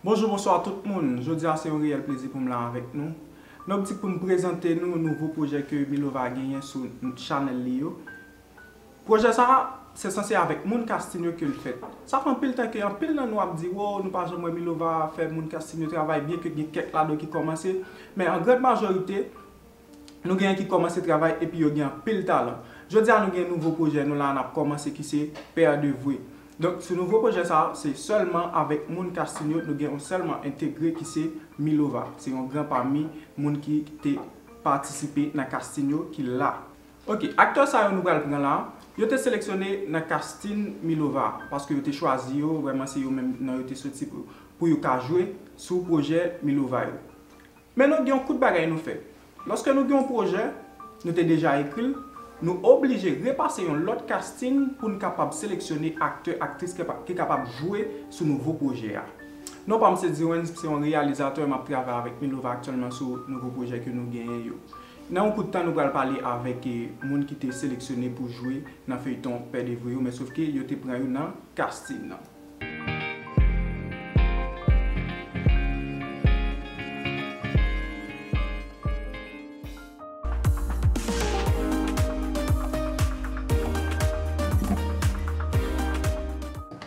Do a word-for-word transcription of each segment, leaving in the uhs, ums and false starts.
Bonjou, bonswa tout moun. Jodi a se yon reyèl plezi pou m la avèk nou. Nan optik pou m prezante nou nouvo pwojè ke Milova genyen sou chanèl li yo. Pwojè sa a, se sanse avèk moun Kastin yo ke l fèt. Sa fè anpil tan ke anpil nan nou ap di, "Wo, nou pa janm wè Milova fè moun Kastin yo travay," byen ke gen kèk ladan ki kòmanse, men an grand majorite, nou gen ki kòmanse travay epi yo gen anpil talan. Jodi a nou gen nouvo pwojè nou la n ap kòmanse ki se Pè de Vre. Donk sou nouvo pwojè sa a, se sèlman avèk moun Kastin yo, nou gen yon sèlman entegre ki se Milova. Se yon gran pami moun ki te patisipe nan Kastin yo ki la. Ok, aktè sa yo nou pral pran la, yo te seleksyone nan Kastin Milova, paske yo te chwazi yo, vrèman se yo menm nan yo te soti pou, pou yo ka jwe sou pwojè Milova yo. Men nou gen yon kout bagay nou fè. Lòske nou gen yon pwojè, nou te deja ekri l, nou oblije repase yon lòt kastin pou n kapab seleksyone aktè, aktris ki pa, ki kapab jwe sou nouvo pwojè a. Non pa m se Direns, se yon reyalizatè, m ap travay avèk Milova aktyèlman sou nouvo pwojè ke nou genyen yo. Nan yon kout tan, nou pral pale avèk, eh, moun ki te seleksyone pou jwe nan feyton Pè de Vre yo, men sòf ke yo te pran yo nan kastin nan.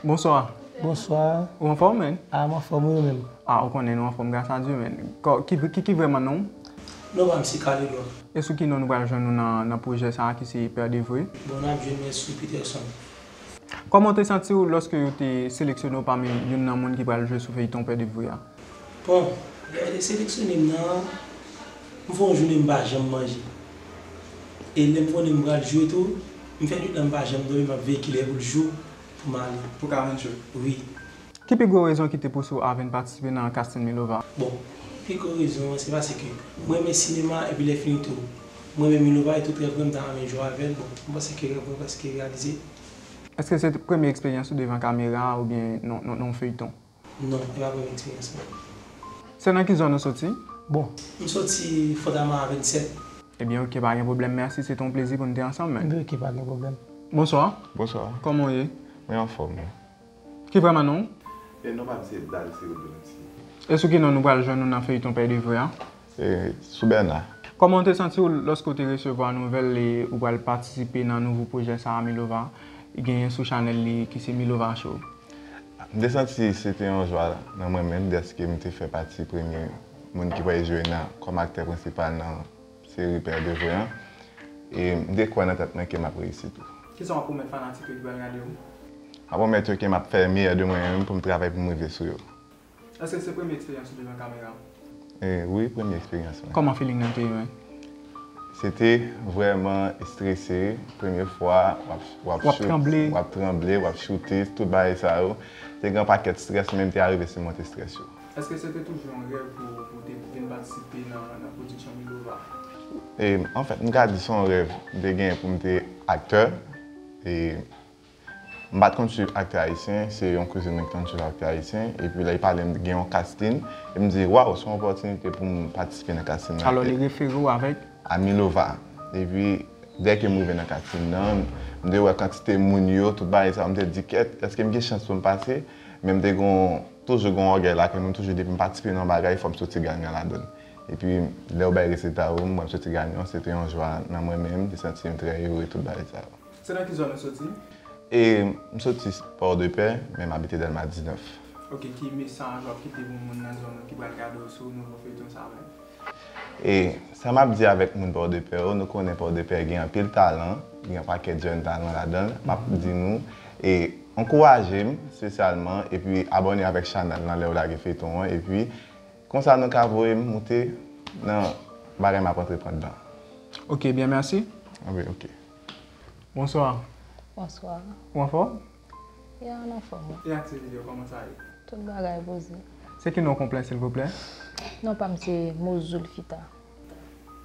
Bonswa. Bonswa. Ou anfòm, menn? A, m anfòm, wi, ou menm? A, ou konnen nou anfòm, gras a Dye, menn. Kò-, ki, ki, ki vrèman non w? Non, pa m se Kalilwa. E sou ki non nou pral jwenn nou nan, nan pwojè sa a ki se Pè de Vre? Bon, n ap jwenn mwen sou Peterson. Kòman w te santi w lòske yo te seleksyone w pami youn nan moun ki pral jwe sou feyton Pè de Vre a? Bon, lè yo te seleksyone m nan, m fè yon jounen m pa janm manje. E lè m konnen m pral jwe tou, m fè nwit lan m pa janm dòmi, m ap veye kilè pou l jou pou m ale. Pou ka vin jwe? Wi. Ki pi gwo rezon ki te pouse w a vin patisipe nan kastin Milova? Bon, pi gwo rezon an, se paske m renmen sinema epi lè fini tou, m renmen Milova e tout rèv mwen m ta renmen jwe avè l. Bon, m panse ke rèv mwen prèske reyalize. Èske se premye eksperyans ou devan kamera oubyen nan, nan, nan yon feyton? Non, e pa premye eksperyans mwen. Se nan ki zòn ou soti? Bon, m soti Fondama vennsèt. Ebyen, oke, pa gen pwoblèm, mèsi, se te yon plezi pou n te ansanm, menn. Ebyen, oke, pa gen pwoblèm. Bonswa. Bonswa. Kòman w ye? Mwen anfòm, wi. Ki vrèman non w? E non pa m se Dal, se Rodolphe. E sou ki non nou pral jwenn nou nan feyton Pè de Vre a? E, sou Bèna. Kòman w te santi w lòske w te resevwa nouvèl e ou pral patisipe nan nouvo pwojè sa a, Milova genyen sou chanèl li ki se Milova Show? M te santi se te yon jwa nan mwen menm dèske m te fè pati premye moun ki pral jwe nan, kòm aktè prensipal nan seri Pè de Vre an. E m te kwè nan tèt mwen ke m ap reyisi tou. Kisa w ap pwomèt fanatik yo ki pral gade w? M ap pwomèt yo ke m ap fè meyè de mwen menm pou m travay pou m rive sou yo. Èske se premye eksperyans ou devan kamera? E, wi, premye eksperyans mwen. Kòman feeling nan te ye, menn? Se te vrèman estrese, premye fwa, w ap, w ap, w ap shoot, tranble, w ap tranble, w ap choute, tout bagay sa yo. Te gen yon pakèt strès, men m te arive simonte strès yo. Èske se te toujou yon rèv pou, pou w te vin patisipe nan, nan pwodiksyon Milova? E, anfèt, m ka di se yon rèv m te genyen pou m te aktè. E, m pa t konn swiv aktè ayisyen, se yon kouzin mwen ki konn swiv aktè ayisyen. Epi lè l pale m gen yon kastin, e m di, "Waw, se yon opòtinite pou m patisipe nan kastin nan." Alò, li refere w avèk? A Milova. Epi, dèke m rive nan kastin nan, m te wè kantite moun yo, tout bagay sa, m te di, "Kèt, èske m gen chans pou m pase?" Men m te gon, toujou gon ògèy lakay mwen, toujou depi m patisipe nan yon bagay, fò m soti ganyan ladan l. Epi, lè yo bay rezilta yo, m wè m soti ganyan, se te yon jwa nan mwen menm, m te santi m trè ere, tout bagay sa yo. Se nan ki zòn ou soti? E, m soti Port-de-Paix, men m abite Dèlma diznèf. Ok, ki mesaj w ap kite pou moun nan zòn ou ki pral gade w sou nouvo feyton sa a menm? E sa m ap di avèk moun Port-de-Paix yo, nou konnen Port-de-Paix gen anpil talan, gen yon pakèt jèn talan ladan l. M ap di nou, e ankouraje m espesyalman, epi abòne avèk chanèl lan lè yo lage feyton an, epi konsa nou ka voye m moute nan bagay m ap antreprann lan. Ok, byen, mèsi. Anben, ok. Bonswa. Bonswa. Ou anfòm? Ya, m anfòm, wi. E aktivite yo, kòman sa ye? Tout bagay poze. Se ki non konplè, silvouplè? Non pa m se Mozoulfita.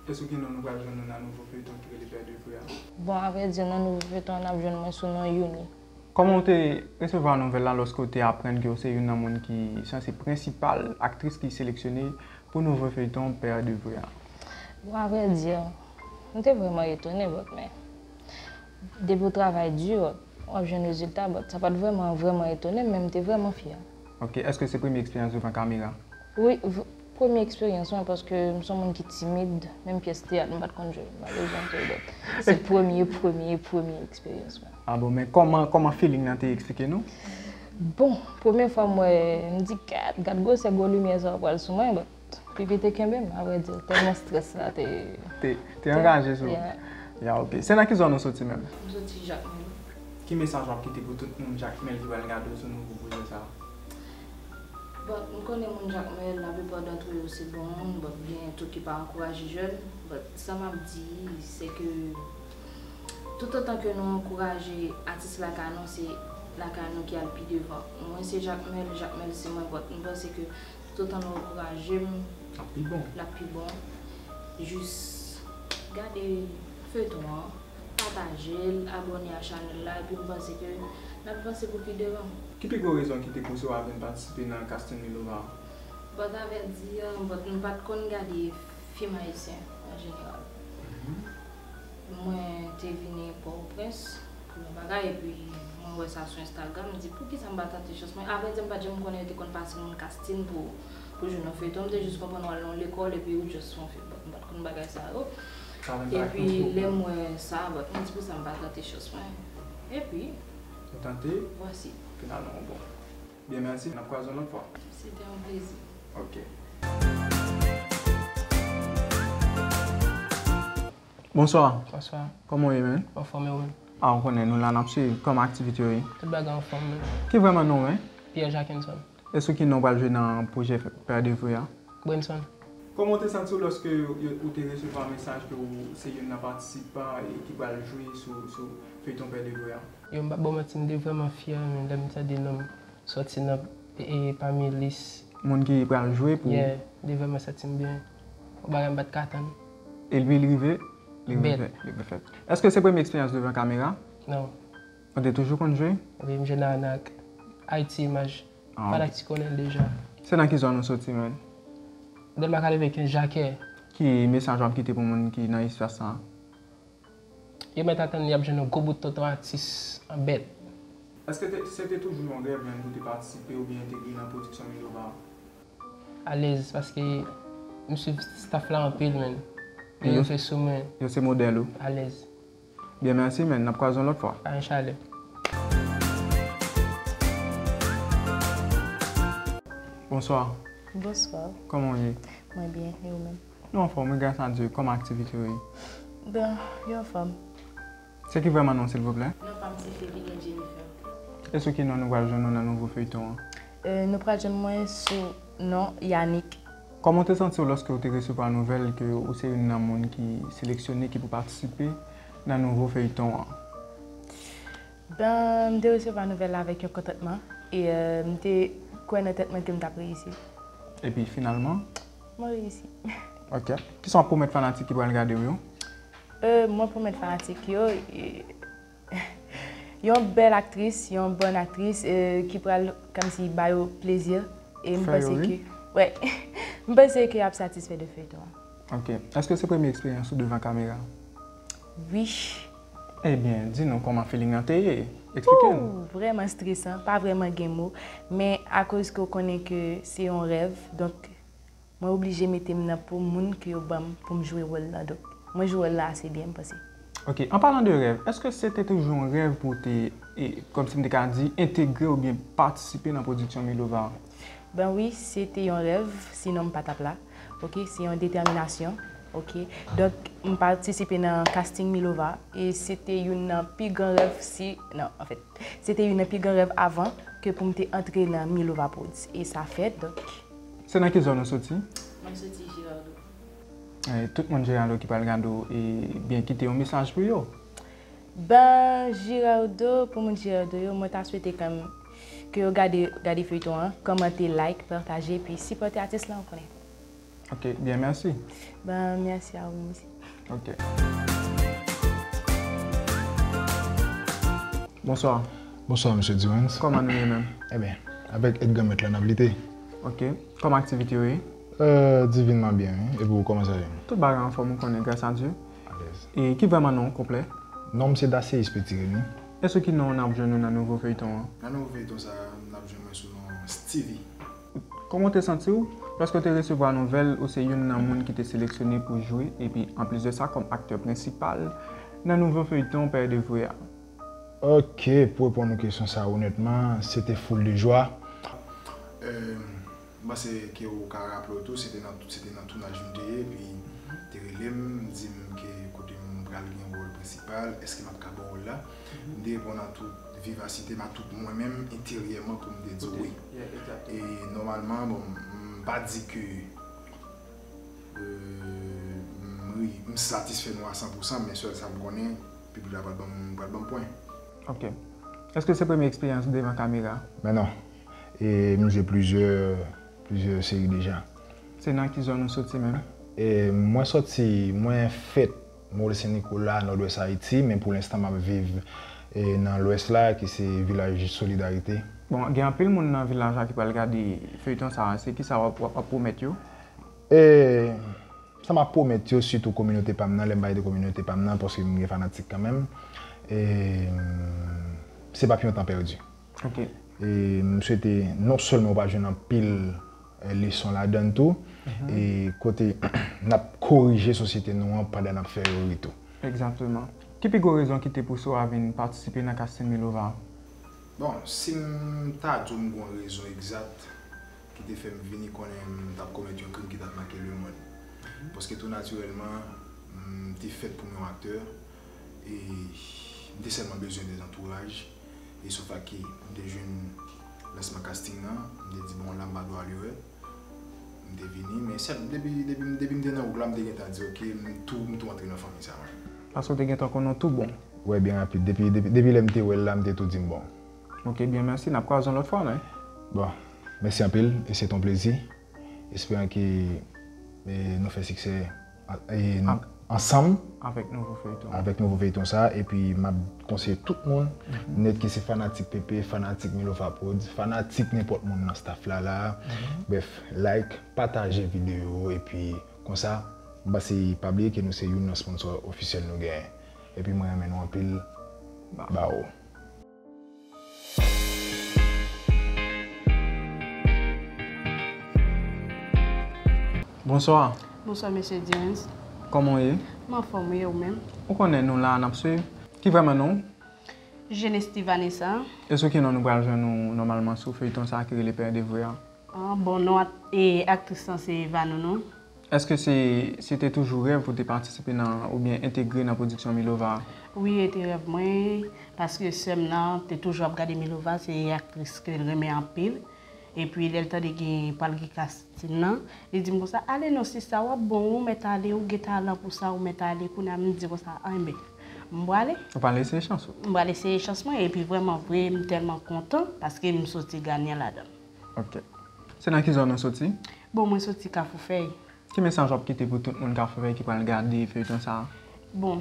E sou ki non nou pral jwenn nou nan nouvo feyton ki rele Pè de Vre a? Bon, avrèdi, nan nouvo feyton an, n ap jwenn mwen sou non Youni. Kòman w te resevwa nouvèl la lòske w te aprann ke w se youn nan moun ki sanse prensipal aktris ki seleksyone pou nouvo feyton Pè de Vre a? Bon, avrèdi, m te vrèman etone, but, men depi w travay di, w ap jwenn rezilta, but sa pa t vrèman, vrèman etone m, men m te vrèman fyè. Ok, èske se premye eksperyans devan kamera? Wi, v- premye eksperyans mwen, paske m se yon moun ki timid, menm pyès teyat m pa t konn jwe, malerezman m te regret. Se premye, premye, premye eksperyans mwen. Ah bon, men kòman, kòman feeling nan te, eksplike nou? Bon, premye fwa m wè, m di, gad, gad gwosè gwo limyè sa pral sou mwen, but Pipi te kenbe m, avrèdi, tèlman strès la te. Te, te angaje sou. Ya, ok. Se nan ki zòn ou soti menm? M soti Jakmèl. Ki mesaj w ap kite pou tout moun Jakmèl ki pral gade w sou nouvo pwojè sa a? Bon, m konnen moun Jakmèl, laplipa dant yo se bon moun, but gen tou ki pa ankouraje jèn, but sa m ap di, se ke toutotan ke nou ankouraje atis lakay nou, se lakay nou ki al pi devan. Mwen se Jakmèl, Jakmèl se mwen, but m panse ke toutotan nou ankouraje m, L ap pi bon. L ap pi bon. Jis gade feyton an, pataje l, abòne a chanèl la, epi m panse ke n ap vanse pou pi devan. Ki pi gwo rezon ki te pouse w a vin patisipe nan casting Milova a? But avèdi an, but m pa t konn gade fim ayisyen an jeneral. Mwen te vini Pòtoprens pou yon bagay, epi mwen wè sa sou Instagram, m di poukisa m pa tante chans mwen. Avrèdi, m pa t janm konnen yo te konn pase moun casting pou, pou jwe nan feyton. M te jis konprann w al nan yon lekòl epi ou just fè yon fim. But m pa t konn bagay sa yo. Epi lè m wè sa, but m di poukisa m pa tante chans mwen. Epi, Ou tante? Vwasi. Finalman, ou bon. Byen, mèsi. N ap kwaze yon lòt fwa. Se te yon plezi. Ok. Bonswa. Bonswa. Kòman w ye, man? Anfòm e ou menm? Ah, ou konnen, nou la n ap swiv. Kòman aktivite yo ye? Tout bagay anfòm, man. Ki vrè non w, man? Pierre Jacquinson. E sou ki non w pral jwe nan pwojè Père Devoya? Brunson. Kòman w te santi w lòske yo- ou te resevwa mesaj ke w se youn nan patisipan e ki pral jwe sou, sou feyton Père Devoya? Yo, m p ap ba w manti, m te vrèman fyè, men lè m tande non m sòti nan e, pami lis. Moun ki pral jwe pou. Yeah, m te vrèman santi m byen. Yon bagay m pa t ka tann. Epi l rive? Li Bèl. Rive, li rive fèt. Èske se premye eksperyans devan kamera? Non. Ou te toujou konn jwe? Wi, m jwe nan, nan Haïti Image. Ah, Fanatik konnen l deja. Se nan ki zòn ou soti, man? Dèlma katrevenkenz Jakè. Ki mesaj w ap kite pou moun ki nan espas sa? Yo mèt atann y ap jwenn yon gwo bout tonton atis an bèt. Èske te- se te toujou yon rèv, man, pou te patisipe oubyen entegre nan pwodiksyon Milova? Alèz, paske m swiv staff la anpil, man. Mhm. Yo rive sou mwen. Yo se modèl ou? Alèz. Byen, mèsi, man. N ap kwaze yon lòt fwa. Pa gen chalè. Bonswa. Bonswa, Kòman w ye? mwen byen, e ou menm? Nou anfòm, wi, gras a Dye. Kòman aktivite yo ye? Ben, yo anfòm. Se ki vrèman non, silvouplè? Non pa m se Fevine Jennifer. E sou ki non nou pral jwenn nou nan nouvo feyton an? Euh, nou pral jwenn mwen sou non Yannick. Kòman w te santi w lòske w te resevwa nouvèl ke ou se youn nan moun ki seleksyone ki pou patisipe nan nouvo feyton an? Ben, m te resevwa nouvèl la avèk yon kontantman e euh, m te kwè nan tèt mwen ke m t ap reyisi. Epi finalman? Mwen reyisi. Ok. Kisa w ap pwomèt fanatik ki pral gade w yo? Euh, mwen pwomèt fanatik yo e, yon bèl aktris, yon bòn aktris euh, ki pral kòmsi ba yo plezi. E m Fè yo panse ri? Ke, wè, m panse ke y ap satisfè de feyton an. Ok. Èske se premye eksperyans ou devan kamera? Wi. Ebyen, di nou kòman feeling nan te ye. Eksplike nou. Ooh, vrèman stresan, pa vrèman gen mo. Men akoz ke w konnen ke se yon rèv, donk mwen oblije mete m nan po moun ke yo ban m pou m jwe wòl lan. Donk mwen jwe wòl la ase byen, m panse. Ok, an palan de rèv, èske se te toujou yon rèv pou w te, e, kòmsi m te ka di, entegre oubyen patisipe nan pwodiksyon Milova a? Ben wi, se te yon rèv, sinon m pa t ap la. Ok, se yon detèminasyon. Ok, donk m patisipe nan casting Milova e se te youn nan pi gran rèv si, non, anfèt, se te youn nan pi gran rèv avan ke pou m te antre nan Milova Prodz. E sa fèt, donk. Se nan ki zòn ou soti? Mwen soti Girardot. E, tout moun Girardot ki pral gade w, e, byen kite yon mesaj pou yo. Ben, Girardot, pou moun Girardot yo, mwen ta swete kanmenm ke yo gade, gade feyton an, kòmante, like, pataje, epi sipòte atis lan, ou konnen. Ok, byen, mèsi. Ben, mèsi a ou, mèsi. Ok. Bonswa. Bonswa, mesye Durens. Kòman nou ye menm? Ebyen, avèk èd Granmèt la, n ap lite. Ok. Kòman aktivite yo ye? Euh, divinman byen, wi. Epi ou, kòman sa ye? Tout bagay anfòm, ou konnen, gras a Dye. Alèz. E ki vrèman non w konplè? Non m se Daseis Petit Remy. E sou ki non n ap jwenn nou nan nouvo feyton an? Nan nouvo feyton sa a, n ap jwenn mwen sou non Steven. T V. Kòman w te santi w lòske w te resevwa nouvèl ou se youn nan moun ki te seleksyone pou jwe epi anplis de sa kòm aktè prensipal nan nouvo feyton Père Devré a? Ok, pou reponn ou kesyon sa onètman, se te foul de jwa. Euh, M panse ke ou ka raple w tou, se te nan, se te nan tounaj nou te ye, epi te rele m, di m ke kote m pral gen wòl prensipal, èske m ap ka ba w wòl la? M te reponn ak tout vivasite m, ak tout mwen menm, enteryèman, pou m te di w wi. E nòmalman, bon, m pa di ke euh, m ri, m satisfè nou a san pou san, men sèl sa m konnen, piblik la pral ban m, pral ban m pwen. Ok. Èske se premye eksperyans w devan kamera? Men non. E m jwe plizyè, plizyè seri deja. Se nan ki zòn ou soti menm? E mwen soti, mwen fèt Mòl Sen Nikola, Nòdwès Ayiti, men pou lenstan m ap viv e nan Lwès la, ki se vilaj Solidarite. Bon, gen anpil moun nan vilaj la ki pral gade feyton sa a. Se kisa w ap, w ap, w ap pwomèt yo? E sa m ap pwomèt yo, sitou kominote pa m nan, lè m pale de kominote pa m nan, paske m gen fanatik kanmenm, e se p ap yon tan pèdi. Ok. E m swete non sèlman w pral jwenn anpil e leson ladan l tou, e kote n ap korije sosyete nou an pandan n ap fè erè tou. Egzakteman. Ki pi gwo rezon ki te pouse w a vin patisipe nan casting Milova? Bon, si m ta di w m gen yon rezon egzat ki te fè m vini, konnen m t ap komèt yon krim ki t ap make lemonn. Paske tou natirèlman, m te fèt pou m yon aktè, e m te sèlman bezwen de antouraj. E so fè ke m te jwenn lansman casting nan, m te di, bon, la m pa dwe al erè. M te vini, men sèl, depi, depi, depi m te nan wout la, m te gentan di, ok, m tou, m tou antre nan fanmi sa a. Paske w te gentan konnen w tou bon. Wè, byen rapid. Depi, depi, depi lè m te wè l la, m te tou di m bon. Ok, byen mèsi. N ap kwaze yon lòt fwa, men. Bon, mèsi anpil, e se t on plezi. Esperan ke e, nou fè siksè e, ansanm Avèk nouvo feyton. Avèk nouvo feyton sa, epi m ap konseye tout moun, nèt ki se fanatik Pepe, fanatik Milova Prodz, fanatik nenpòt moun nan staff la la, brèf, like, pataje videyo, epi konsa, m panse pa bliye ke nou se youn nan sponsò ofisyèl nou genyen. Epi mwen renmen nou anpil. Bawo. Bonswa. Bonswa, mesye Direns. Kòman w ye? M anfòm, e ou menm? Ou konnen nou la n ap swiv. Ki vrèman non w? Jenesti Vanessa. E sou ki non nou pral jwenn ou nòmalman sou feyton sa a ki rele Père Devré a? Ah, bon, non, e aktris lan se Vanounou. Èske se, se te toujou rèv ou te patisipe nan, oubyen entegre nan pwodiksyon Milova a? Wi, e te rèv mwen, paske sè m nan te toujou ap gade Milova, se aktris ke l renmen anpil. Epi lè l tande gen pral gen casting nan, li di m konsa, ale non sista, w ap bon, ou mèt ale, ou gen talan pou sa, ou mèt ale. Kounye a m di konsa, enben, m prale. Ou pral eseye chans ou? M pral eseye chans mwen, epi vrèman vre, m tèlman kontan, paske m soti ganyan ladan l. Ok. Se nan ki zòn ou soti? Bon, mwen soti Kafou Fèy. Ki mesaj w ap kite pou tout moun Kafou Fèy ki pral gade feyton sa a? Bon,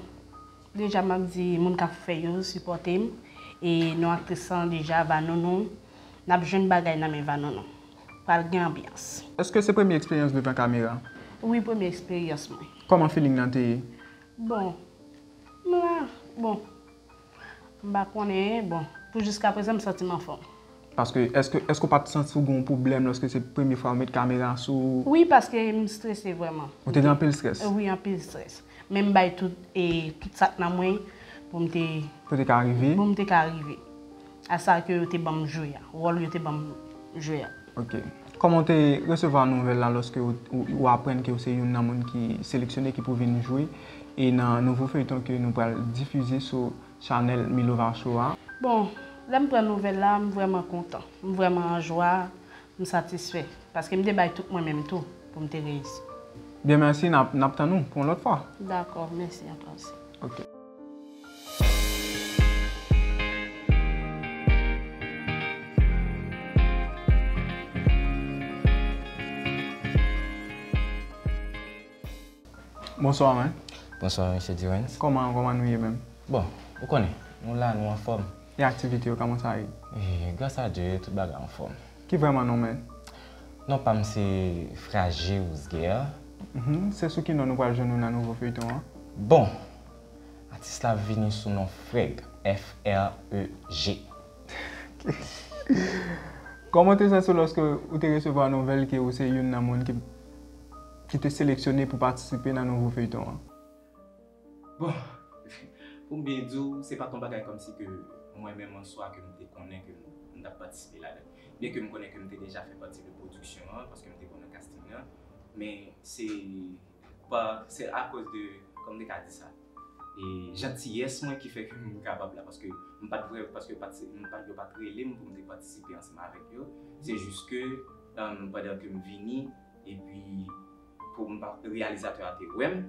deja m ap di moun Kafou Fèy yo sipòte m. E non aktris lan deja, Vanounou. N ap jwenn bagay nan men Vanounou. Pral gen anbyans. Èske se premye eksperyans devan kamera? Wi, premye eksperyans mwen. Kòman feeling nan te ye? Bon, m la, bon, m pa konnen, bon, pou jiskaprezan m santi m anfòm. Paske, èske, èske w pa t santi w gen yon pwoblèm lòske se premye fwa w met kamera sou ou? Wi, paske m strese vrèman. Ou te gen anpil strès? Wi, anpil strès. Men m bay tout, e, tout sa k nan mwen pou m te, Pou te ka rive? Pou m te ka rive a sa ke yo te ban m jwe a, wòl yo te ban m jwe a. Ok. Kòman w te resevwa nouvèl la lòske w, w, w aprann ke w se youn nan moun ki seleksyone ki pou vin jwe e nan nouvo feyton ke nou pral difize sou chanèl Milova Show a? Bon, lè m pran nouvèl la, m vrèman kontan. M vrèman an jwa, m satisfè. Paske m te bay tout mwen menm tou pou m te reyisi. Byen, mèsi, n ap, n ap tann ou pou yon lòt fwa. Dakò, mèsi ankò osi. Ok. Bonswa, men. Bonswa, mesye Direns. Kòman, kòman nou ye menm? Bon, ou konnen, nou la, nou anfòm. E aktivite yo, kòman sa ye? E, gras a Dye, tout bagay anfòm. Ki vrèman non, men? Non pa m se Frajé Rousguer. Mhm. Se sou ki non nou pral jwenn ou nan nouvo feyton an? Bon, atis la vini sou non Freg, F R E G. Kòman w te santi w lòske ou te resevwa nouvèl ke ou se youn nan moun ki, ki te seleksyone pou patisipe nan nouvo feyton an? Bon, pou m byen di w, se pa t yon bagay kòmsi ke mwen menm an swa ke m te konnen ke m, m t ap patisipe ladan. Byen ke m konnen ke m te deja fè pati de pwodiksyon an, paske m te bon nan casting nan, men se pa, se akoz de, kòman m te ka di sa, e jantiyès mwen ki fè ke m kapab la, paske m pa t vre, paske pati, m pa t, yo pa t rele m pou m te patisipe ansanm avèk yo. Se jis ke, um, pandan ke m vini, epi pou m pa, reyalizatè a te wè m,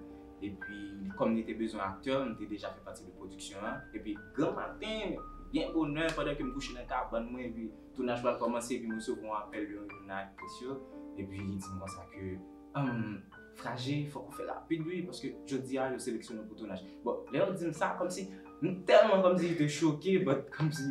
epi kòm li te bezwen aktè, m te deja fè pati de pwodiksyon an, epi gran maten, byen bonè, pandan ke m kouche nan kabann mwen, epi tounaj pral kòmanse, epi m resevwa yon apèl de youn nan aktris yo, epi li di m konsa ke, um, Fraje, fòk ou fè rapid wi, paske jodi a yo seleksyone w pou tounaj. Bon, lè yo di m sa, kòmsi, m tèlman kòmsi te choke, but kòmsi,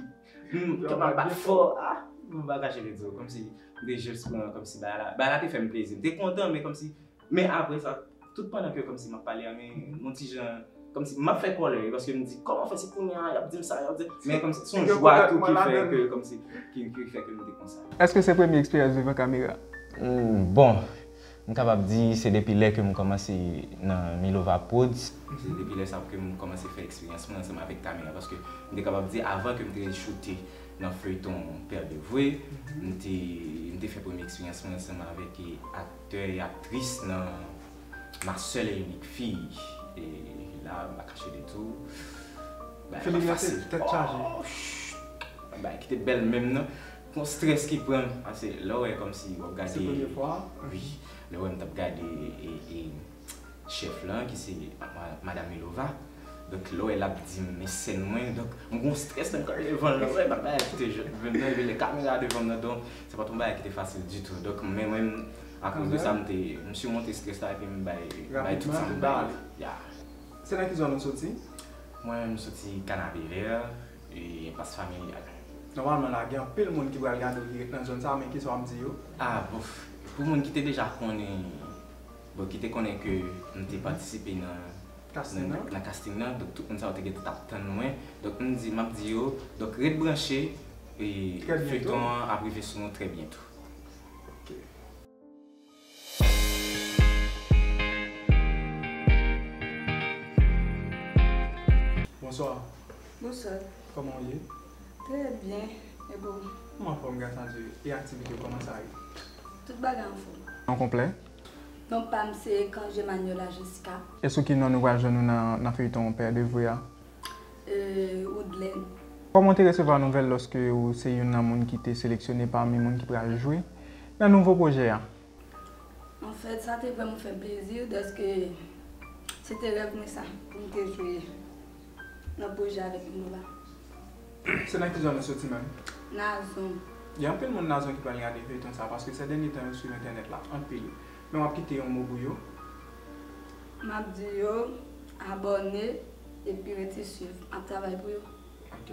hmm, kè m ap bat fò, ah, m pa kache vle di w, kòmsi, m te jis pran, kòmsi, bagay la, bagay la te fè m plezi. M te kontan, men kòmsi, men apre sa, tout pandan ke kòmsi m ap pale a, men, yon ti jan, kòmsi, m ap fè kòlè, paske m di, kòman fè se kounye a, y ap di m sa, y ap di, men kòmsi, se yon jwa tou ki fè ke, kòmsi, ki, ki fè ke m te konsa. Èske se premye eksperyans devan kamera? Hmm, bon, m kapab di se depi lè ke m kòmanse nan Milova Prodz. Se depi lè sa ke m kòmanse fè eksperyans mwen ansanm avèk kamera, paske m te kapab di avan ke m te choute nan feyton Père Devré, m te, m te fè premye eksperyans mwen ansanm avèk aktè e aktris nan Ma seule et unique fille. E la, m pa kache de tou. Bagay la pa fasil. Tèt chaje. Oh, ch-, bagay ki te bèl menm nan. Gon strès ki pran m. Pase lè w wè kòmsi w ap gade. Se premye fwa? Wi. Lè w wè m t ap gade e, e chèf lan, ki se ma-, Madam Milova. Donk, lè w wè l ap di m men sèn mwen. Donk, m gon strès nan kò devan l. Lè w wè bagay ki te jwenn menm nan, epi lè kamera devan m nan, donk, se pa t yon bagay ki te fasil ditou. Donk, men mwen, akoz de sa, m te, m simonte strès la, epi m bay, bay tout sa m bay. Ya. Se nan ki zòn ou soti? Mwen, m soti Kanapevè, e, Enpas Familial. Nòmalman la, gen anpil moun ki pral gade w ki ret nan zòn sa, men kisa w ap di yo? Ah, bof. Pou moun ki te deja konnen, bon, ki te konnen ke m te patisipe nan, nan, nan casting nan, donk tout moun sa yo te gentan t ap tann mwen. Donk, m di, m ap di yo, donk, ret branche, e feyton an ap rive sou nou trè byento. Ok. Bonswa. Bonswa. Kòman w ye? Trè byen. E pou ou? M anfòm, gras a Dye. E aktivite w, kòman sa ye? Tout bagay anfòm. Non konplè? Non pa m se Cangé Maniola Jessica. E sou ki non nou pral jwenn ou nan, nan feyton Père Devré a? Euh, Woodland. Kòman w te resevwa nouvèl lòske ou se youn nan moun ki te seleksyone pami moun ki pral jwe nan nouvo pwojè a? Anfèt, sa te vrèman fè m plezi, dèske se te rèv mwen sa, pou m te jwe nan pwojè avèk Milova. Se nan ki zòn ou soti menm? Nazon. Gen anpil moun Nazon ki pral gade feyton sa, paske sè dènye tan yo swiv entènèt la anpil. Men w ap kite yon mo pou yo? M ap di yo abòne epi rete swiv. M ap travay pou yo. Ok.